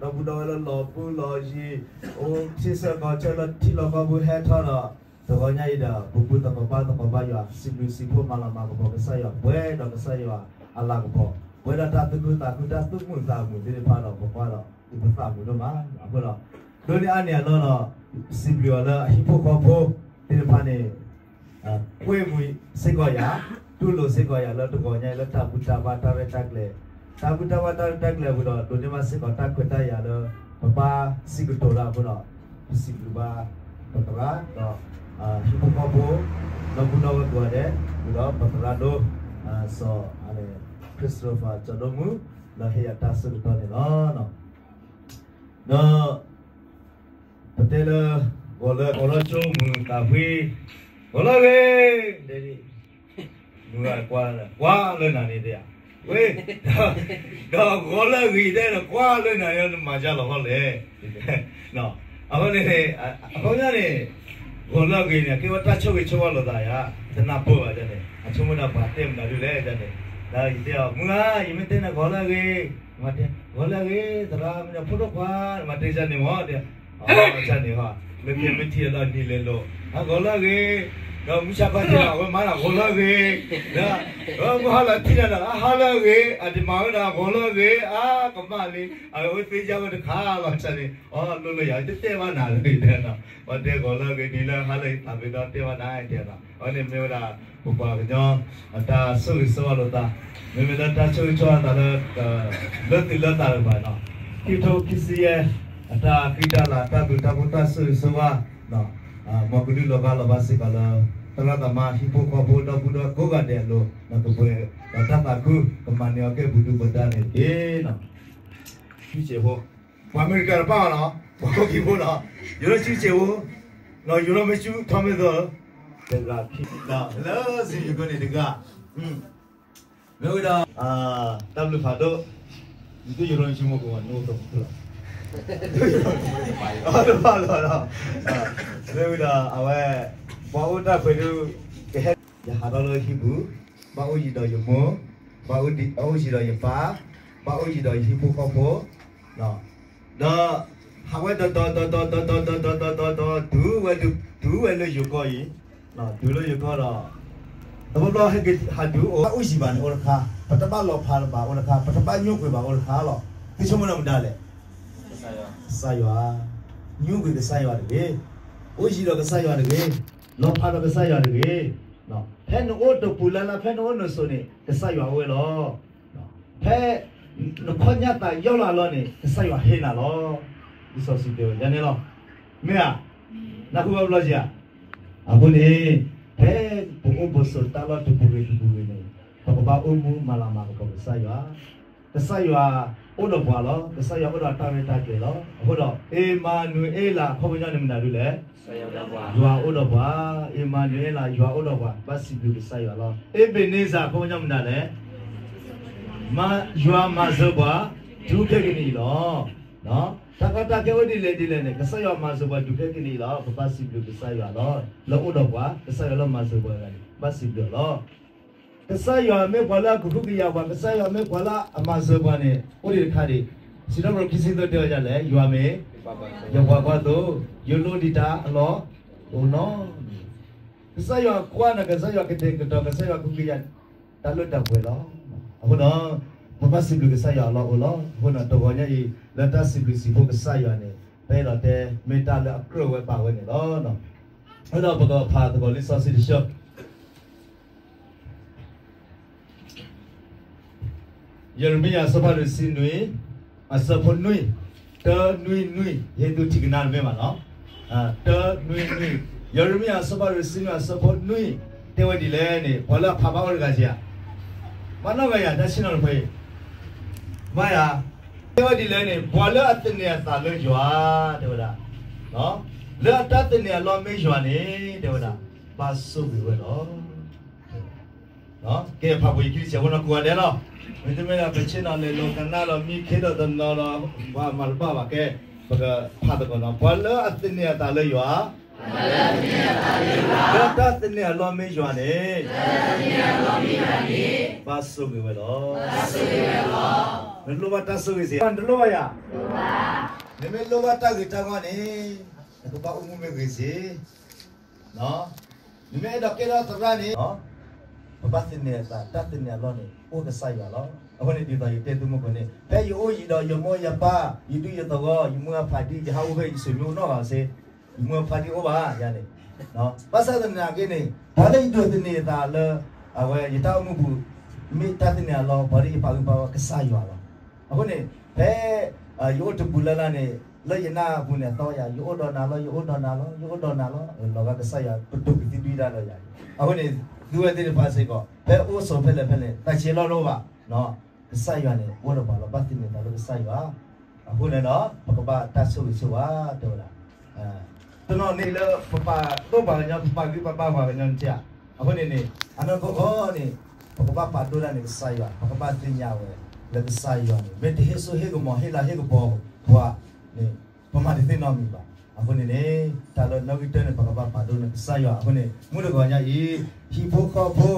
ဒီပုၢ်ဒီဝဲၢ်လၢလီၤဘှံးလီၤယံၤ အိၣ်ထံဆၢကီၢ်ဆၢလၢထံလီၢ်ကီၢ်ပူၤဟဲထီၣ်ဒီး တဂီၤညါအံၤဒီး ပဘူၣ်သကိးဘါသကိးဘၣ်ယွၤ စံးဘျုးစံးဖှိၣ်မၤလၤမၤကပီၤ ကစၢ်ယွၤပှဲၤဒီးကစၢ်ယွၤအလၤကပီၤ ပှဲၤဒီးတၢ်သူၣ်ခုသးခု တၢ်သူၣ်မုာ်သးမုာ်သ့ၣ်တဖၣ်ဒီး ပကွၢ်ဒီး ပသးမုာ်ဒိၣ်မး. အဃိဒီး ဒိးန့ၢ်အါန့ၢ်အလီၢ်ဒီး စံးဘျုးအီၤလၢအဟံၣ်ဖိဃီဖိသ့ၣ်တဖၣ်န့ၣ် ကွဲမုာ်စ့ၢ်ကီးယၤ, တူၢ်လိာ်စ့ၢ်ကီးယၤလၢတဂီၤညါအံၤလၢတၢ်ဘူၣ်တၢ်ဘါတၢ်ရဲၣ်တၢ်ကျဲၤ, တၢ်ဘူၣ်တၢ်ဘါတၢ်ရဲၣ်တၢ်ကျဲၤအပူၤဒီး ဒိးန့ၢ်ဘၣ်စ့ၢ်ကီးတၢ်ခွဲးတၢ်ယာ်လၢ ပဘၣ်စံးကတိၤတၢ်အဃိဒီး ပစံးဘျုးဘၣ်ပသရၣ်ဒီး ဟံၣ်ဖိဃီဖိ ဒီပုၢ်ဒီဝဲၢ်ကိးဂၤဒဲး ဝံၤဒီးပသရၣ်ဒိၣ် စီၤ Christopher ကၠီဒိၣ်မုၣ် လၢဟ့ၣ်ယၤတၢ်ဆၢကတီၢ်န့ၣ်လီၤ. ဒီး ပတဲလၢ ဂီၤလၢ ဂီၤလၢကၠိမုၢ်သးဖှံ, ဂီၤလၢအဂ့ၤ, တဲဒ်, မုၢ်ဂၤကွၢ်လၢ ကွၢ်လၢနၤန့ၣ်တဲဧါ, ဝဲ, ဒီးဂီၤလၢအဂ့ၤတဲဒီး ကွၢ်လၢနၤန့ၣ် နမၤယါလီၤခီလဲၣ်, အဃိန့ၣ်, အခီပညီန့ၣ် ဂီၤလၢအဂ့ၤန့ၣ် ကဲဝဲတၢ်ဆိၣ်ဂ့ၤဆိၣ်ဝါလိာ်သးယါ, တနၢ်ပၢၢ်ဘၣ်န့ၣ် အဆိကမိၣ်ဒၣ်ပှၤတဲမနုၤဒ်လဲၣ်န့ၣ်, ဒီးယတဲအီၤ မုၢ်ဂၤ ယမ့ၢ်တဲနၤဂီၤလၢအဂ့ၤ, မၤတဲ ဂီၤလၢအဂ့ၤ သရၣ်မ့ၢ်ဖိဒိၣ်ခွါ မၤတဲယါန့ၣ်မ့ၢ် တဲ အီၤ ယါန့ၣ်ဟီ, လၢကဲမ့ၢ်ထံၣ်အလီၢ်နံၤလဲၤလိာ်, ဂီၤလၢအဂ့ၤ, ဒီးမုၢ်ဆါခီထံးဒီး အဝဲမၤဒၣ်ဂီၤလၢအဂ့ၤ, ဒီး မုၢ်ဟါလီၤထံၣ်ဒီး အဟါလၢအဂ့ၤ, အတမၤဝဲဒၣ်ဂီၤလၢအဂ့ၤ, အါကမၣ်လံ, အဝဲသ့ယါဝဲတခါလီၤ ယါန့ၣ်, အီၤ လိၤလိၤယၤ တတဲဘၣ်နၤလၢ တဲနီၤ, ပှၤတဲဂီၤလၢအဂ့ၤ ဒ်လၢဟါလၢအဂ့ၤ သးမ့ၢ်ဒီးတဲဘၣ်နၤ တဲနီၤ, အဝဲန့ၣ်မ့ၢ်ဝဲဒၣ် ပပှၤကညီ အတၢ်ဆိၣ်ဂ့ၤဆိၣ်ဝါလိာ်သး, မ့မ့ၢ်လၢတၢ်ဆိၣ်ဂ့ၤဆိၣ်ဝါလိာ်သးလၢ လၢသူၣ်လၢသးတကပၤနီၤ, ခံကထိခံဆံယဲၢ် အတၢ်ဃံတၢ်လၤ တၢ်ဘျုးတၢ်ဖှိၣ်တၢ်ဆိၣ်ဂ့ၤဆိၣ်ဝါ မ်ကဒုးလီၤဂာ်လီၤဘၣ်စ့ၢ်ကီးလၢ သရၣ်သမါဟံၣ်ဖိဃီဖိဒီပုၢ်ဒီဝဲၢ်ကိးဂၤဒဲးအလိၤ ကပှဲၤဒီးတၢ်သးခု ကမၤန့ၢ်အီၤကဲပူၤဒုပှၤဒါန့ၣ်တက့ၢ်နီၤ, ဆူစဲးဖိ, ပှၤအမဲရကၤတပၣ်အီၤနီၤ, ပှၤဟီၣ်ခိၣ်ဖိနီၤ, ယိၤထီၣ်ဆူစဲးဖိ, ယိၤထီၣ်မ့ၢ်ဆူထီမ့ၢ်သီ, တဂၤခံ, လၢစံးယိၤကိန့ၣ်တဂၤ, မ့ၢ်ဝဲဒၣ် တၢ်ဘျုးဖးဒိၣ်, နသုယိၤထီၣ်မ့ၢ်ဆူမ့ၢ်ကဝီၤ နအိၣ်သီလီၤ, တဘၣ်လီၤလီၤ, မ့ၢ်ဝဲဒၣ်အဝဲ ပှၤအိၣ်တၢ်ခွဲးဒုး ကဟဲ ယဟးထီၣ်လၢဟံၣ်ပူၤ, ဘၣ်အိၣ်ယံၤဒီးယမိၢ်, ဘၣ်အိၣ်ယံၤဒီးယပၢ်, ဘၣ်အိၣ်ယံၤဒီးယဟံၣ်ဖိဃီဖိ, ဒီး ဟးဝဲဒီးဒီးဒီးဒီးဒီးဒီးဒီးဒီးဒီးဒီးဒီး တုၤဝဲ တုၤဝဲလၢယိၤကီၢ်အံၤ, တုၤလၢယိၤကီၢ်ဒီး တဘျီဘျီဟဲက့ၤဟးတုၤအိၣ် ဘၣ်အိၣ်ယံၤဘၣ်န့ၣ်အိၣ်တခါ, ပတဘၣ်လီၤဖးဘၣ်အိၣ်တခါ, ပတဘၣ်ညိကွံာ်ဘၣ်အိၣ်တခါလီၤ. သုဆိကမိၣ်မနုၤလဲၣ်, ကစၢ်ယွၤ, ညိကွံာ်ကစၢ်ယွၤတဂ့ၤ, အိၣ်ယံၤဒီးကစၢ်ယွၤတဂ့ၤ, လီၤဖးဒီးကစၢ်ယွၤတဂ့ၤ, ဖဲနအိၣ်တပူၤလၢ်လၢ် ဖဲနအိၣ်နဆိးန့ၣ် ကစၢ်ယွၤအိၣ်ဝဲလီၤ. ဖဲ နခီၣ်ညါသးယီၢ်လီၤအလီၢ်န့ၣ် ကစၢ်ယွၤဟ့ၣ်နၤလီၤ. လံာ်စီဆှံတဲဝဲဒ်န့ၣ်လီၤ. မ့ၢ်ဧါ, နၢ်ဟူဘၣ်ဘျီဧါ. အဃိန့ၣ် ဖဲပအိၣ်ပဆိးတၢ်လီၢ်တပူၤဂ့ၤတပူၤဂ့ၤန့ၣ် ပကဘၣ်အိၣ်မူမၤလၤမၤကပီၤကစၢ်ယွၤ, ကစၢ်ယွၤအိၣ်ဒီးပှၤလီၤ. ကစၢ်ယွၤအိၣ်ဒီးတၢ်ရဲၣ်တၢ်ကျဲၤလီၤ. အဃိဒီး အ့မၤနူၤအ့လး အခီပညီန့ၣ်မနုၤဒ်လဲၣ်. ယွၤအိၣ်ဒီးပှၤ, အ့မၤနူၤအ့လး ယွၤအိၣ်ဒီးပှၤ, ဘၣ်စံးဘျုးကစၢ်ယွၤလီၤ. အ့ဘ့းနံစၤ အခီပညီမနုၤလဲၣ်. မၤ, ယွၤမၤစၢၤပှၤ တုၤခဲကနံၣ်အံၤလီၤ. တၢ်ကီတၢ်ခဲအိၣ်ဒ်လဲၣ်ဒ်လဲၣ်န့ၣ် ကစၢ်ယွၤမၤစၢၤပှၤတုၤခဲကနံၣ်အံၤလီၤ. ပဘၣ်စံးဘျုးကစၢ်ယွၤလီၤ. လၢအိၣ်ဒီးပှၤ, ကစၢ်ယွၤလၢမၤစၢၤပှၤတဂၤန့ၣ် ဘၣ်စံးဘျုးအီၤလီၤ. ကစၢ်ယွၤမ့ၢ်ပှၤလၢအကဟုကယာ်ပှၤ, ကစၢ်ယွၤမ့ၢ်ပှၤလၢအမၤစၢၤပှၤန့ၣ် အိၣ်ဒံးတခါဒံး. စံးထီၣ်ပတြၢၤခံဆံသၢတဲဝဲဒ်လဲၣ်, ယွၤမ့ၢ်ယပှၤကွၢ်သိ, ယလိၣ်ဒံးတၢ်အလီၢ်အိၣ်နီတမံၤ. ကစၢ်ယွၤကွၢ်နၤ, ကစၢ်ယွၤကတဲာ်ကတီၤ, ကစၢ်ယွၤကဟုကယာ် တၢ်လၢတၢ်ပှဲၤလီၤ. အဃိဒီး ပဘၣ်စံးဘျုးကစၢ်ယွၤအလီၢ်အိၣ်လီၤ. အဃိဒီး တဂီၤညါအံၤ လၢတၢ်စံးဘျုးစံးဖှိၣ်ကစၢ်ယွၤန့ၣ် ပအဲၣ်ဒိးတဲ မ့ၢ်တၢ်လၢအကြၢးဝဲဘၣ်ဝဲန့ၣ်လီၤ. အဃိဒီးပကဖးသကိးလံာ်စီဆှံတဆၢ ယံးရမံယၤအဆၢဖးဒိၣ်တဆံနွံ, အဆၢဖိနွံ, တၢနွံနွံ, ယဟ့ၣ်သုထံၣ်ကနါတမ့ၢ်ဘၣ်နီၤ, တၢနွံနွံ, ယံးရမံယၤအဆၢဖးဒိၣ်တဆံနွံ အဆၢဖိနွံ, တဲဝဲဒ်လဲၣ်န့ၣ် ပှၤလၢအဖးဘၣ်အိၣ်တဂၤဧါ, ဘၣ်နီၢ်ဂၤယၤ တၢ်ဆ့ၣ်နီၤတဖၣ်အံၤ, ဘၣ်ယၤ, တဲဝဲဒ်လဲၣ်န့ၣ် ပှၤလၢအသန့ၤအသးလၢယွၤ, တဲဝဲဒၣ်, လၢအတၢ်သန့ၤအလီၢ်မ့ၢ်ယွၤန့ၣ် တဲဝဲဒၣ်, ဘၣ်ဆိၣ်ဂ့ၤဝဲလီၤ. ကဲဖးပှ့ၤခံဆဲးဖိနီၤ ကိးဂၤဒဲးလီၤ. မ့တမ့ၢ်ဒီး ပဆ့ၣ်နီၤလဲၤလီၤကနၣ်လီၤ မံခ့ဒီးတနီၤလီၤ ပှၤမၤတဘၣ်ဘၣ်ကဲ, ပကဖးသကိးနီၤ ပှၤလၢအသန့ၤအသးလၢယွၤ, လၢတၢ်သန့ၤအလီၢ်မ့ၢ်ယွၤန့ၣ်, ဘၣ်ဆိၣ်ဂ့ၤဝဲလီၤ. နလိၣ်ဘၣ်တၢ်ဆိၣ်ဂ့ၤစ့ၢ်, နတလိၣ်ဘၣ်ယၤ, နမ့ၢ်လိၣ်ဘၣ်တၢ်ဂ့ၤတၢ်ဝါန့ၣ်, နကဘၣ်အိၣ်မူမ့ၢ်ဂ့ၤစ့ၢ် နမ့ၢ်အဲၣ်ဒိးကဲထီၣ်သရၣ်န့ၣ်, ပဘၣ်သန့ၤအသး တၢ်သန့ၤအလီၢ်န့ၣ် အိၣ်ကစၢ်ယွၤလီၤ. အဃိန့ၣ် ဒ်သိးယတဲသုမုၢ်ကိၣ်န့ၣ် ဖဲယအိၣ်ယံၤဒီးယမိၢ်ယပၢ်, ယဒူယသဝီ, ယမုၢ်အဖးဒံ, ယဟးအိၣ်ဖဲယဆွေမျိုးနီၢ်ဂၤစ့ၢ်, ယမုၢ်အဖးဒံအိၣ်ဘၣ်ယၤန့ၣ်, ဘၣ်ဆၣ်သနာ်က့န့ၣ် ပှၤလၢယဒိးသန့ၤအသးလၢ အဝဲယတၢ်အိၣ်မူပူၤ, မ့ၢ်တၢ်သန့ၤအလီၢ် ပှၤလၢယပာ်ဂံၢ်ပာ်ဘါကစၢ်ယွၤလီၤ. အဃိန့ၣ် ဖဲ ယအိၣ်တပူၤလၢ်လၢ်န့ၣ်, လၢယနၢ်အပူၤန့ၣ် အသီယၤ, ယအိၣ်ဒီးနၤလီၤ, ယအိၣ်ဒီးနၤလီၤ, ယအိၣ်ဒီးနၤလီၤ, လီၤဂာ်ကစၢ်ယွၤကတိၤကသံဒံးတၢ်လၢယၤ. အဃိန့ၣ် သုဝဲသ့ၣ်တဖၣ်စ့ၢ်ကီး ဖဲအိၣ်ဆိးဖဲလဲၣ်ဖဲလဲၣ် သးဆံးလီၤလိၣ်ဘၣ်, ကစၢ်ယွၤန့ၣ် အိၣ်ဒီးပှၤလီၤ, ဘၣ်သန့ၤသးလၢကစၢ်ယွၤ, အဃိန့ၣ်ဒီး ပကဘၣ်တၢ်ဆိၣ်ဂ့ၤဆိၣ်ဝါ တဲဝဲဒၣ် တနီၤန့ၣ်လၢပပာ်ဒိၣ်ပှၤကညီ, ပပာ်ဂံၢ်ပာ်ဘါပှၤကညီန့ၣ်ဧါ. အဃိန့ၣ်န့ၣ် အနီၢ်ကီၢ်ကီၢ်န့ၣ် ပကဘၣ်ပာ်ဒိၣ်တၢ်န့ၣ်ကစၢ်ယွၤ, ပကဘၣ်သ့ၣ်ညါဝဲလၢကစၢ်ယွၤန့ၣ် မ့ၢ်တဟ့ၣ်စိဟ့ၣ်ကမီၤ ဟ့ၣ်လၤဟ့ၣ်ကပီၤပှၤန့ၣ် ပမၤတသ့နီတမံၤဘၣ်. အဃိန့ၣ်န့ၣ် တၢ်လၢနီၣ်ဂံၢ်တၢန့ၣ် ပကဘၣ်ပာ်ဒိၣ်န့ၢ်ကစၢ်ယွၤ. အဃိန့ၣ် မုၢ်တဂီၤညါအံၤ ဟံၣ်ဖိဃီဖိ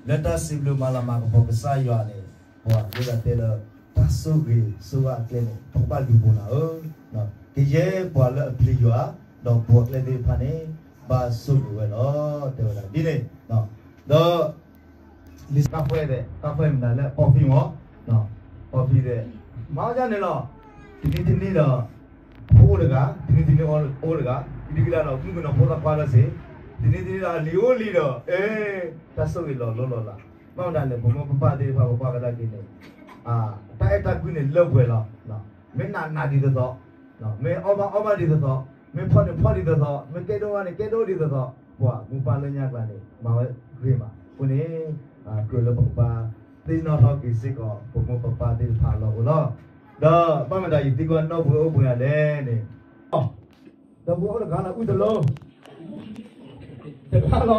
လၢတၢ်စံးဘျုးမၤလၤမၤကပီၤကစၢ်ယွၤန့ၣ် ပှၤဒ်သိးတဲလၢ တၢ်ဆိၣ်ဂ့ၤဆိၣ်ဝါအကျဲန့ၣ် ပကဘၣ်လူၤပိာ်နၤဧၢ, ကယဲၢ်ပှၤလၢအပျံၤယွၤ ဒီးပိာ်အကျဲသ့ၣ်တဖၣ်န့ၣ် ဘၣ်ဆိၣ်ဂ့ၤဝဲလီၤ တဲဝဲဒၣ်ဒ်န့ၣ်, ဒီး လံာ်စီဆှံ တၢ်ဖှဲသဲး, တၢ်ဖှဲမနုၤလဲၣ်, ပီၣ်ဖံးမီၢ်, ပီၣ်ဖံးသဲး, မၤအီၣ်ဒ်န့ၣ်လီၤ. တနံၤတနံၤဒီး ဖိအိၣ်တဂၤ, တနံၤတနံၤအိၣ်တဂၤ, ဒ်ကလၢဒီး မုၣ်ကနီၤဖိသၣ်ခွါဒီးစ့ၢ်, တနံၤတနံၤဒီး အလံၤအိၣ်လံဒီး အဲ, တၢ်ဆိၣ်ဂ့ၤလီၤလိၤလီၤလး, ဘၣ်မတၤလဲၣ်, ပမိၢ်ပပၢ်သ့ၣ်တဖၣ် ပကွၢ်ကဒါက့ၤန့ၣ် တၢ်အဲၣ်တၢ်ကွံန့ၣ်လၢပှဲၤလီၤ. မ့ၢ်နာ်နာ်ဒ်သိးသိး, မ့ၢ်အီၣ်ဘၣ်အီၣ်ဘၣ်ဒ်သိးသိး, မ့ၢ်ဖီၣ်န့ၣ်ဖီၣ်ဒ်သိးသိး, မ့ၢ်ကဲဒိၣ်ဘၣ်န့ၣ် ကဲဒိၣ်ဒ်သိးသိး, ပှၤမိၢ်ပၢ်လၢညါကျါန့ၣ် မၤဝဲဂ့ၤမး. အဃိန့ၣ် ကြၢးလၢပကဘၣ်သ့ၣ်နီၣ်ထီၣ်က့ၤစ့ၢ်ကီး ပမိၢ်ပပၢ်သ့ၣ်တဖၣ်အလီၢ်အိၣ်လီၤ. ဒီးဘၣ်မတၤယသံကွၢ်နီၣ်ပှဲၤအိၣ်ပှဲၤဧါလဲၣ်န့ၣ်, ဒီပုၢ်ဝဲၢ်အိၣ်တဂၤလီၤ အုၣ်တလီၤ တဂၤလီၤ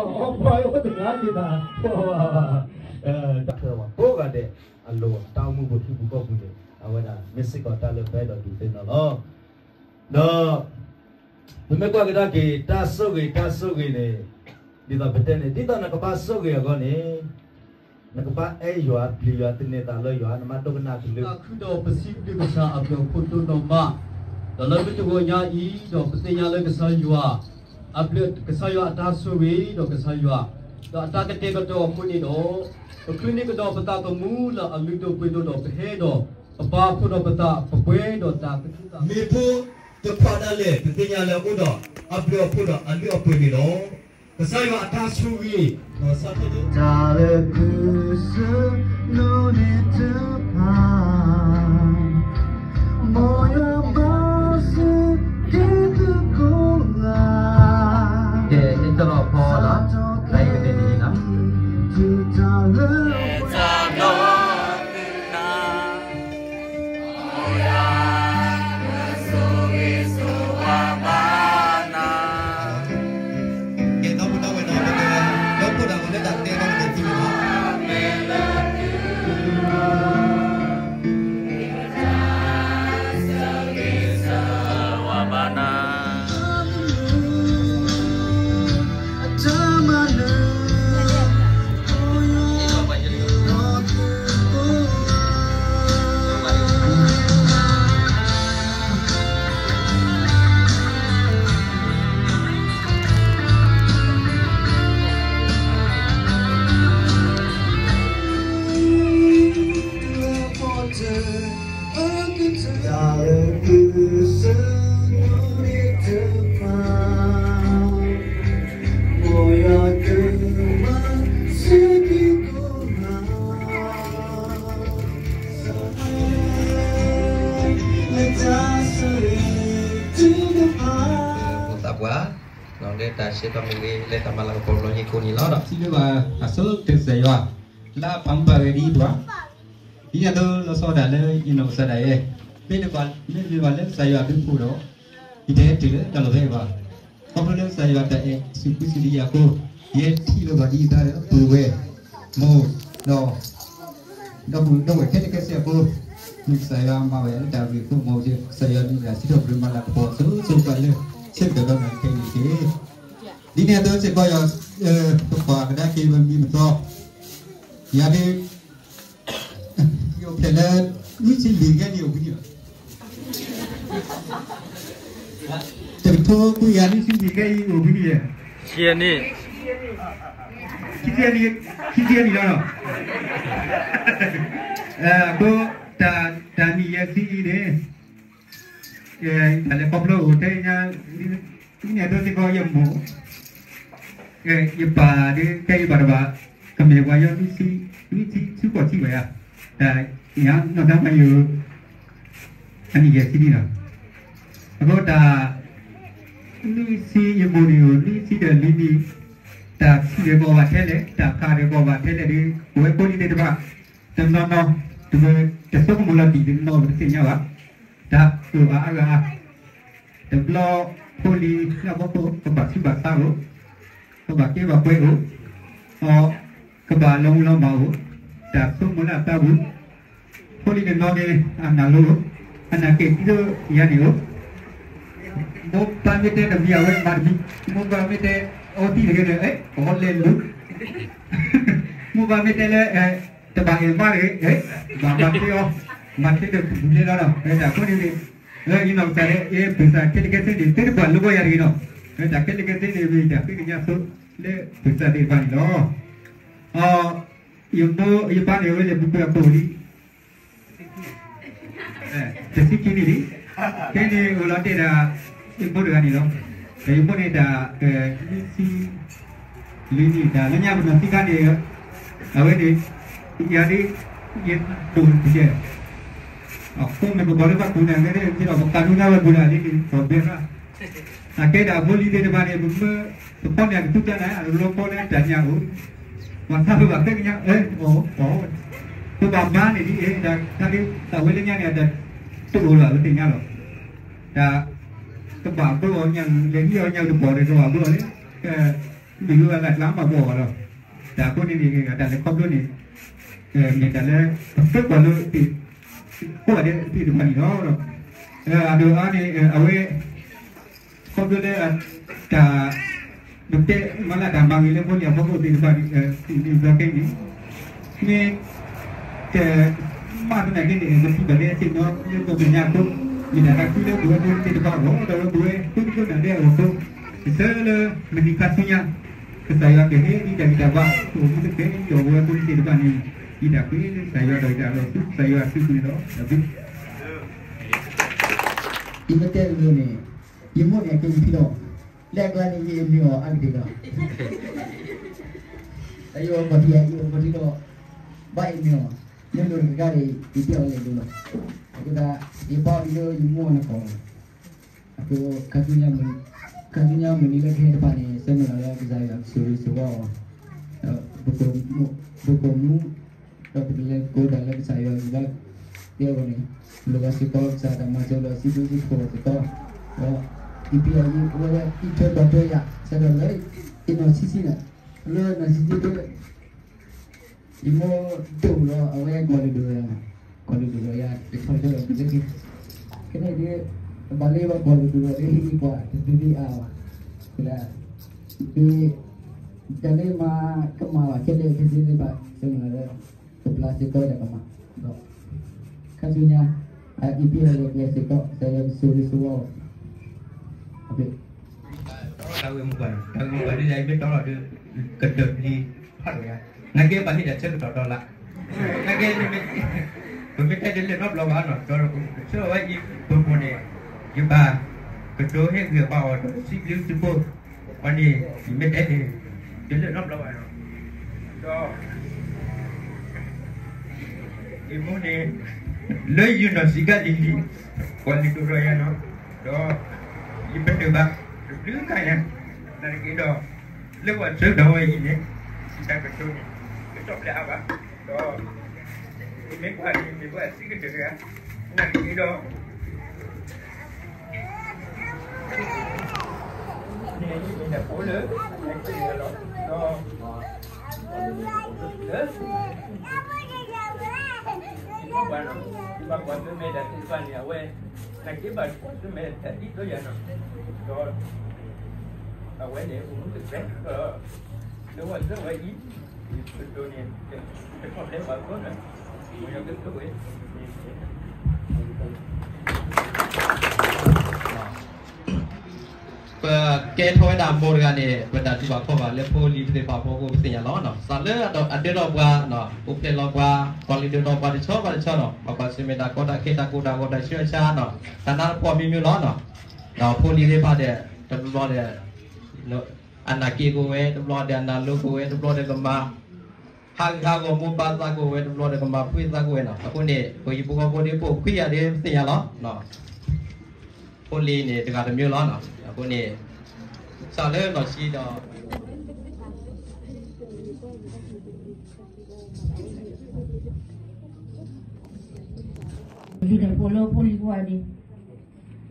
အီၣ်ပှၤအိၣ်တဂၤက့ၤတၢ်, တၢ်ခဲလၢာ်ပှၤကိးဂၤဒဲးအလိၤ တၢ်အိၣ်မူပူၤထံပူၤကီၢ်ပူၤန့ၣ် အဝဲဒၣ်မ့ၢ်စ့ၢ်ကီးတၢ်လၢပအဲၣ်ဒိးဒုးသ့ၣ်နီၣ်လီၤ. ဒီး ပမ့ၢ်ကွၢ်ကဒါက့ၤ တၢ်ဆိၣ်ဂ့ၤ တၢ်ဆိၣ်ဂ့ၤန့ၣ် ဒ်သိးပတဲန့ၣ် ဒ်သိးနကဘၣ်ဆိၣ်ဂ့ၤအဂီၢ်န့ၣ် နကဘၣ်အဲၣ်ယွၤ ပျံၤယွၤ သန့ၤသးလၢယွၤ နမၤဒိကနၣ်ကလုၢ် သးခုဒီးပစံးဘျုးကစၢ်အဘျုးအဖှိၣ်ဒိၣ်နီၢ်မး, ဒီးလၢမုၢ်တဂီၤညါအံၤ ဒီးပသ့ၣ်ညါလၢကစၢ်ယွၤ အဘျုး ကစၢ်ယွၤအတၢ်ဆိၣ်ဂ့ၤ ဒီးကစၢ်ယွၤ ဒီးအတၢ်ကတဲာ်ကတီၤအဃိန့ၣ်ဒီး ပချုးန့ၢ်ကဒီးပသးသမူလၢအလုၢ်ဒိၣ်ပှ့ၤဒိၣ်ဒီးပဟဲဒီး ပပာ်ဖှိၣ်ဒီးပသး ပပှဲၤဒီးတၢ်သးခုကစီၣ် မ့ၢ်ဖိတခွါဒၣ်လဲာ် ပသ့ၣ်ညါလၢအအိၣ်ဒီး အဘျုးအဖှိၣ်ဒီးအလုၢ်အပှ့ၤန့ၣ်လီၤ. ကစၢ်ယွၤအတၢ်ဆိၣ်ဂ့ၤ ဒီးစးထီၣ်လၢ တၢ်လၢခုစၢ်နူန့ၣ်တဖၣ် မ်ယွၤဘၣ်စူၢ်က့ၤသုကိးဂၤ ကဲ အ့ၣ်တလီၤဖီလီၤ လၢယကတဲန့ၣ်လီၤ တၢ်လၢ ပှၤ လၢတၢ်ဆဲးကျိးမ့ၢ်ဂ့ၤ လၢတၢ်မၤလၤကပီၤလီၢ်ယံၤကိးနံၤလီၤဒီး စံးဘျုးဘၣ်အဆိကတၢၢ်ကစၢ်ယွၤ လၢအပာ်မူပာ်ဂဲၤဒ်အံၤပှၤ ဒ်န့ၣ်အသိးလီၤဆီဒၣ်တၢ်လၢယနီၢ်ကစၢ်ဒၣ်ယဲ မ့တမ့ၢ်ဘၣ်လၢကစၢ်ယွၤအဘျုးအဖှိၣ်ဒီး ယတဟဲတုၤလၢတၢ်လီၢ်ဖဲအံၤဘၣ်. ခီဖျိလၢကစၢ်ယွၤတၢ်အဲၣ်စူးကွံစူးဒံးယၤအဃိ ယဟဲထံၣ်လိာ်ဘၣ်ဒ်အံၤတၢ်ဒီးပုၢ်ဝဲၢ် မိၢ် ဒီး ဒီပုၢ်ဝဲၢ်ခဲလၢာ်ခဲဆ့အဃိ မ့ၢ်ကစၢ်ယွၤမၤဝဲလၢတၢ်ဂ့ၤအဃိ မ်ယကစၢ်ယွၤမ့ၢ်ဒၣ်စံးထီၣ်ပတြၢၤမၤလၤကပီၤအစိၤစိၤဃၣ်ဃၣ်လၢ ဆၢကတီၢ်ဒီးနၤခဲအံၤတက့ၢ်. ဒ်န့ၣ်အသိးစ့ၢ်ကီးယွၤ ပကွၢ်ကဒါက့ၤပမံၤမသီ ယၤဒ် ယအိၣ်ဖျဲၣ်လၢ နွံဆံလွံၢ်ကဲနံၣ်အိၣ်ဖဲန့ၣ်လီၤ. တကထိခွံကယၤနွံဆံလွံၢ်ကဲအံၤအိၣ်ဖဲန့ၣ်ယဲၢ် ခံဆံနံၣ် ခံဆံနံၣ်လီၤ. အဃိ တၢ်နံၣ်ယဲၢ်ဆံအံၤန့ၣ် တၢ်လဲၤခီဖျိအိၣ်ထဲညါ ဒ်န့ၣ်အသိးစ့ၢ်ကီးယမိၢ် ယပၢ်ဒ်တဲယဘၣ်တဘၣ် ကမ့ၢ်ပှၤယီၤ နွံဆံ နွံဆံဆူဃိးဆံဘၣ်ယၤ တၢ်ညါနီၢ်သးမၤယိၤ အနံၣ်ယဲၢ်ဆံန့ၣ်လီၤ. အဃိတၢ် နွံဆံယမိၢ်န့ၣ်အိၣ် နွံဆံဒီးလွံၢ်နံၣ် တၢ်ထံၣ်ဒီးကီးဘၣ်ထဲလဲၣ် တၢ်ဖးဒီးကီးဘၣ်ထဲလဲၣ်ဒီး ပဝဲဖိလံၤသ့ၣ်တဖၣ် တနီၤနီၤ တမ့ၢ်တဆိကမိၣ်လီၤတံၢ်တနီၤနီၤ ပတသ့ၣ်ညါဘၣ် တၢ်အုၣ်အါအါဂၤအါ တဘျီဖိလံၤလၢအဖီခိၣ် ကဘၣ်ဆူးဘၣ်ဆါအိၣ်, ကဘၣ်ကဲဘၣ်ကွဲအိၣ်, ဒီးကဘၣ်လီၤမူလီၤမၢ်အိၣ်, တၢ်ဆိကမိၣ်လၢအသးပူၤ, ဖိလံၤတနီၤန့ၣ် အနၢ်လိၤအိၣ်, အနၢ်ကဲာ်ထံဒိၣ်ယၤန့ၣ်အိၣ်, မိၢ်ပၢ်မ့ၢ်တဲတမံၤအဝဲမၤတမံၤ, မိၢ်ပၢ်မ့ၢ်တဲအီသံးတဂ့ၤဒီး အီလဲၤလိၤ မိၢ်ပၢ်မ့ၢ်တဲလၢ တဘၣ်အဲၣ်မါတဂ့ၤ, ဘၣ်မၤသ့အီၤ, မၤသ့ဒီးပူၤလ့လီၤဒီး တၢ်အဃိန့ၣ်န့ၣ် ယနီၢ်ကစၢ်ဒၣ်ယဲ ပၢၢ်ဆၣ်ခဲလၢာ်ခဲဆ့န့ၣ် သ့တပှၢ်လိာ်ကီယၤတဂ့ၤဒီး တၢ်ခဲလၢာ်ခဲဆ့န့ၣ် မ့ၢ်တၢ်ဃ့ကညးဆိလၢပၢၢ်ဆၣ်သ့ၣ်တဖၣ်န့ၣ်လီၤ. ယမိၢ်ယပၢ်န့ၣ် အဝဲလဲၤပူၤကွံာ်အကိာ်လံ တဆံခံနံၣ်လံ, ခဲအံၤန့ၣ်အိၣ်လီၤတဲာ်ဒၣ် ယမိၢ်တဂၤန့ၣ်လီၤ. ဒီးယမိၢ်န့ၣ်တၢ် နွံဆံ လွံၢ်နံၣ်တၢ်လၢညါပနီၢ်သံခါန့ၣ် အဝဲန့ၣ် ယၤဒ် ယဒိၣ်တကဲ အဃိမ့ၢ်ပဘၣ်လၢဘၣ်ပူၤန့ၣ် မ့ၢ်ဒီးပကးဒိၣ်ညါဝဲပူၤန့ၣ် လံန့ၣ် ပဘဲရၣ် အကဲဒၣ်အဖိလံၤသ့ၣ်တဖၣ်န့ၣ် ပမ့ၢ်တခီန့ၣ် အကသူကၢ်န့ၣ် အလီၤကီလၢတၢ်ညါအိၣ်, ပှၤသးပ့ၤဘၣ်ဃ့ကညး အၢ အီၤ ပဘၣ်မၤန့ၣ်ဒ်အံၤ တၢ်လၢတၢ်ဝဲလၢညါန့ၣ် တအိၣ်လၢၤ ပသ့ၣ်ညါလီၤ. တၢ် ကဘၣ်ဘျီအီၤညါ လဲၤဟံးအီၤညါတဘီၣ်ဒီး ကဘၣ်ဘျီအီၤလၢ မ့ၢ်ယိၤအဂၤကျါမးဘျီအီၤလီၤ. တၢ်အဃိန့ၣ်န့ၣ် တၢ်လဲၤခီဖျိန့ၣ် မ့ၢ်တၢ်လၢ ပသ့ကွၢ်လၢ ကိးဂၤဒဲးသ့ၣ်တဖၣ်န့ၣ်လီၤ. အဒိးအါန့ၣ် အဝဲ ခီဖျိလၢ တၢ် ပတဲမၤလၢတၢ်မၤဂ့ၤလၢဖိလံၤအဖီခိၣ်သ့ၣ်တဖၣ် သ့ၣ်တဖၣ်ခဲအံၤန့ၣ် မ့ၢ် တ မ့ၢ်သနာ်က့န့ၣ် ပထံၣ်ဘၣ်လၢအဆ့ၣ်နီၤလၢပမဲာ်ညါအဃိ မ့ၢ်တၢ်သးခုလၢပဝဲဖိသ့ၣ်တဖၣ်အဂီၢ် ဒီးပဝဲဖိဒိၣ်ဖိနၢ်ဒဲးအဂီၢ်အဃိ ယဆၢလၢမုၢ်နံၤခါဆူညါ ကစၢ်ယွၤကဟ့ၣ်ဒံးတၢ်ဂံၢ်တၢ်ဘါ အိၣ်မူတကဲဒီးပဝဲဖိသ့ၣ်တဖၣ်န့ၣ် ယတၢ်ဃ့လၢကစၢ်ယွၤဒီးယတၢ်လီၤဆူကစၢ်ယွၤအစုပူၤန့ၣ်လီၤ. တၢ်ဘျုး ယမ့ၢ်တဲလိၤလိၤန့ၣ် ယမိၢ်န့ၣ်အကဲယဖံဒီး လၢအကျါန့ၣ် ယအဲၣ်မ့ၢ်အီၤအါကတၢၢ်လီၤ. အယအိၣ်ကီၢ်ထံး ယအိၣ်ကီၢ်ထံးဒီး ဘၣ်အဲၣ်မ့ၢ်အီၤ မ့ၢ်လိၤတကါဒီး ယတဲအီၤလဲၤလိၤလီၤ. အဃိသတး ယဘါအီၤဒ်လၢယမိၢ်အီၤန့ၣ်ကီးလီၤ. အဃိ ခါဆူညါ ခါဆူညါမုၢ်နံၤလၢကဟဲတဖၣ်န့ၣ် ဆၢမုၢ်လၢ်လၢကစၢ်ယွၤကဆိၣ်ဂ့ၤဆိၣ်ဝါအီၤ ပက ပကမူ ဒီးပကလဲၤကိးတၢ်လၢကစၢ်ယွၤအဂီၢ် တဲအဂီၢ်န့ၣ် လိၣ်ဘၣ်စ့ၢ်ကီးကစၢ်တၢ်မၤစၢၤဒီးစံးဘျုးစံးဖှိၣ်စ့ၢ်ကီး ဒီး အံၤပယီၤအံၤ အဝဲဒၣ်အံးထွဲကွၢ်ထွဲယၤ ဆၢဒီးလၢ ယနီၢ်ဆံးဆံးန့ၣ် လၢနီၢ်ဆံးဆံးလၢ ယမိၢ်တအိၣ်ဒီး အဝဲကွၢ်လိာ်ဒိၣ်ဒီးယၤ ကွၢ်လိာ်ဒိၣ်ဒီးယၤ တဆီတဆီဒီး ကန့ၣ်ဒ် ဘၣ်လၢဘၣ်ကွၢ်လိာ်ဒိၣ်ဒီး ဟ့ၣ်ကွၢ်တသ့သ့အါဘၣ် ဒ် တၢ်လၢမၤကမၣ်ဘၣ် ခဲလၢာ်ခဲဆ့သ့ၣ်တဖၣ် ဆၢမုၢ်လၢ်လၢ ကဘျါစ့ၢ်ကီးတၢ်ကမၣ် ဒီး ခါဆူညါ အအံၤပယီၤလဲၤကျဲၤစ့ၢ်ကီး ကစၢ်ယွၤကဆိၣ်ဂ့ၤဆိၣ်ဝါအီၤ အဘ့ၣ် တၢ်ဂ့ၢ်မိၢ်ပှၢ် တၢ်ဂ့ၢ်မိၢ်ပှၢ်ဒ်ယၤ ယမ့ၢ်တီလီၤဒီး ကတၢၢ်လံဖးဒိၣ်ယၤ နာ်က့ပှၤဟ့ၣ်တၢ်ဆၢကတီၢ်ဒီးလၢ နာ်က့ ပမ့ၢ်တဲတလၢာ်နီတဘျီဘၣ်နီၤ ဒီးဆၢဝဲအံၤ ပမိၢ်န့ၣ် ယဘၣ်ကတိၤဟ့ၣ်ဂံၢ်ဘါအီၤဒီးစံးဘျုးစံးဖှိၣ် ပှၤန့ၣ် ယမ့ၢ်တဲန့ၣ် တလၢာ်နီတဘျီဘၣ်နီၤ ဒီး ယမိၢ်န့ၣ် လၢယနီၢ်ဆံးကါလံၤလံၤ ကွၢ်လိာ်ဒိၣ်ဒီးယၤနီၤ ဒီး ယပတုာ်ဘၣ် တ ဒုးခါညါ, နာ်က့ဒီး လၢပှၤဆၢကတီၢ်ဝဲအံၤန့ၣ် တၢ်ကတိၤန့ၣ် တထီၣ်ဖျဲးအါဘၣ်, ဒီး မ့ၢ်ပှၤန့ၣ် မ့ၢ်ပှၤစံးကတၢၢ်တဂၤ, နာ်က့ဒီး န့ၣ် မ့ၢ်တၢ်ဖိလၢ လၢ လၢ ဘၣ်ကွၢ်နီၤ, ဘၣ်ကွၢ်ဆၢၣ်မဲာ်တၢ်သ့ၣ်တဖၣ်န့ၣ် အဝဲ နာ်က့ဘၣ်ကွၢ်ဆၢၣ်မဲာ်တၢ်ဒ်သိးယၤနီၤ, ဒီး အဝဲန့ၣ် အိၣ်မူကတၢၢ်ဒီး လၢဝဲသၢဝဲအံၤ ယကတိၤန့ၣ် တခီဖျိဘၣ်ကီးနီၤ, မ့ၢ်ယကတိၤဝဲ ပကဲထီၣ်ဝဲဒၣ်မိၢ်တဂၤန့ၣ် ပတၢ်တူၢ်ဘၣ်ခီၣ်ဘၣ်လၢဖိလံၤသ့ၣ်တဖၣ်အဖီခိၣ် ပသ့ၣ်ညါလီၤ. စးလၢအဒၢးထီၣ်ပှၤ, အိၣ်ဖျဲၣ်လီၤပှၤ, ပှၤလုၢ်ဒိၣ်ထီၣ်ပှၤတဆီဘၣ်တဆီနီၤ, ဘၣ်ကွၢ်ဆၢၣ်မဲာ်တၢ်ကီတၢ်ခဲ တၢ်ကိၢ်တၢ်ဂီၤ တၢ်ဆူးတၢ်ဆါနီၤ, တၢ်နးတၢ်ဖှီၣ်မံၤမံၤလီၤနီၤ, ဒီးဖိလံၤသ့ၣ်တဖၣ်ဒီး တဘျီဒီး အနၢ်က့ၤကီးဝဲ, တဘျီဒီးအနၢ်လိၤကီးဝဲ, တဘျီဒီးကမၤ ဟးဂူာ်ဟးဂီၤမိၢ်ပၢ်သးကီးဝဲ, တဘျီဒီးကမၤဖှံသးကီးဝဲနီၤ. အဃိန့ၣ် ပဟံၣ်ဖိဃီဖိဒ် ပအိၣ်ခွံဂၤဒီး ပသ့ၣ်ညါလီၤ. ဖိလံၤန့ၣ် တဂၤတမံၤလီၤနီၤ. အဃိန့ၣ် စးလၢလီၤဆံဒီး လံၤဒီးဖိလၢဖိလံၤကွၢ်ဒီး ယ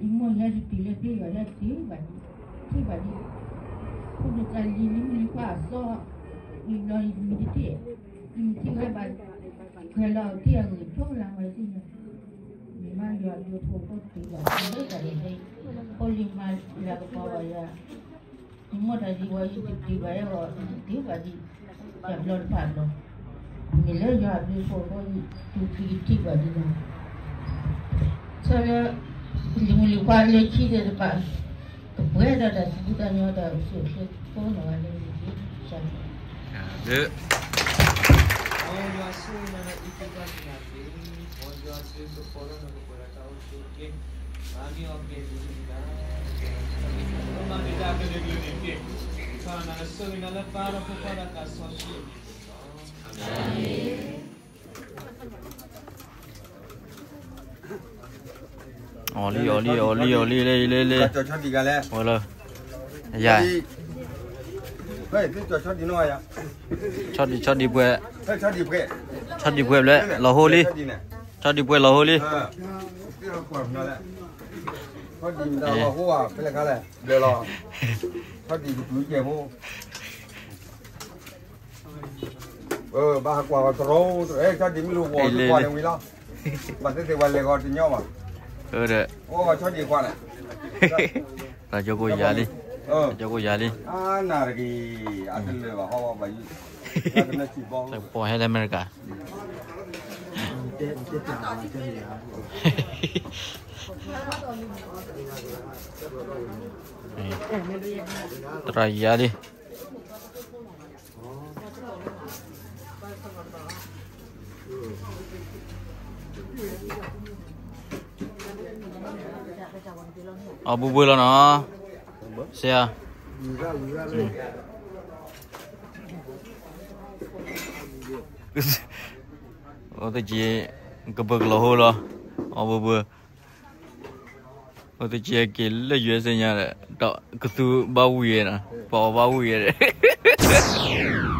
မိၢ်ယဟဲတတုၤလၢသ့ၣ်ယီၤ ယဟဲတတုၤဘၣ်ဒံး, ထံၣ်ဘၣ်ဒံး, ဖိဒိၣ်ကလံၤလံၤမုၢ်လံၤခွါအသီ, မံဘျီယမံတထံၣ်, ယမံထံၣ်ဝဲဘၣ်, ခွဲးလီၤအီၤတ့ၢ်အဂ့ၢ် ဆိလၢဝဲသ့ၣ်ညါ, မ့ၢ်မးယွၤဒုးဖိဖိတုၤဘၣ် လၢတၢ်န့ၣ် ဖိလံၤမၤလၢကပီၤဘၣ်ယၤ ယမိၢ်တၢ်ဒံးဝဲ ယတတုၤဘၣ်အဂီၢ် ယတတုၤဘၣ်ဒံး တၢ်ဘျီတဖၣ်ဘျီ, မ့ၢ်လၢယွၤအဘျုးအဖှိၣ်အဃိ ယတူၢ်ကံထံၣ်ဘၣ်ဒံးလီၤ. ဆၢလၢ လံၤမုၢ်လံၤခွါလၢခံသ့ၣ်တဖၣ် ကပှဲၤဒီးတၢ်စူၢ်တၢ်နာ်တၢ်အိၣ်ဆူၣ်အိၣ်ချ့ဖိနီၢ်ဂၤဒဲးန့ၣ်တက့ၢ်. အီၣ်လံ အီၣ်လံ အီၣ်လံ အီၣ်လံ လ့ လ့ လ့ လၢ ယၤ ဆီဒံၣ် ဆီဒံၣ်ပှဲၤ ဆီဒံၣ်ပှဲၤ လီၤဟိလံ ဆီဒံၣ်ပှဲၤလီၤဟိလံ ဆီဒံၣ်မတၤလီၤဟိဧါ ဖဲလဲၣ်ခါလဲၣ် ဘျဲၣ်လီၤ ဆီဒံၣ်ကတုၤကဲၢ်ဖိ ဘၣ်ဟးကွၢ်အီၤတရီ ဆီဒံၣ်မ့ၢ်လိာ်ကွီၢ် ကွၢ်န့ၣ်ဝံၤလီၤ ဘၣ်သ့ၣ်သ့ၣ်ဝဲလဲၤဂီၤတညီဘၣ် အိၣ်ဂီၤဆီဒံၣ်ကွၢ်န့ၣ် တၢ်ကၠိကိးယၤလံ တၢ်ကၠိကိးယၤလံ အါနၢ်တဂ့ၤ အတလၢာ်ဘၣ်ဟီဘၣ်ယုၢ် တၢ်ကနဲၣ်စံးဘီ တၢ်ကပီၤဟဲလၢအမဲရကၤ သရၣ်ယၤလံ အီၣ်ဘှံးဘှံးလီၤနီၤ ဆရာ အိၣ်တက့ၢ် ကဘၢကလီၤဟိလီၤ အီၣ်ဘှံးဘှံး အိၣ်တက့ၢ်က့ၤလၢ ယူၢ်အ့စ့ၣ်ညါဒီး ကသူဘၣ်ဝံၤနီၤ ပှၤအီၣ်ဘၣ်ဝံၤဒီး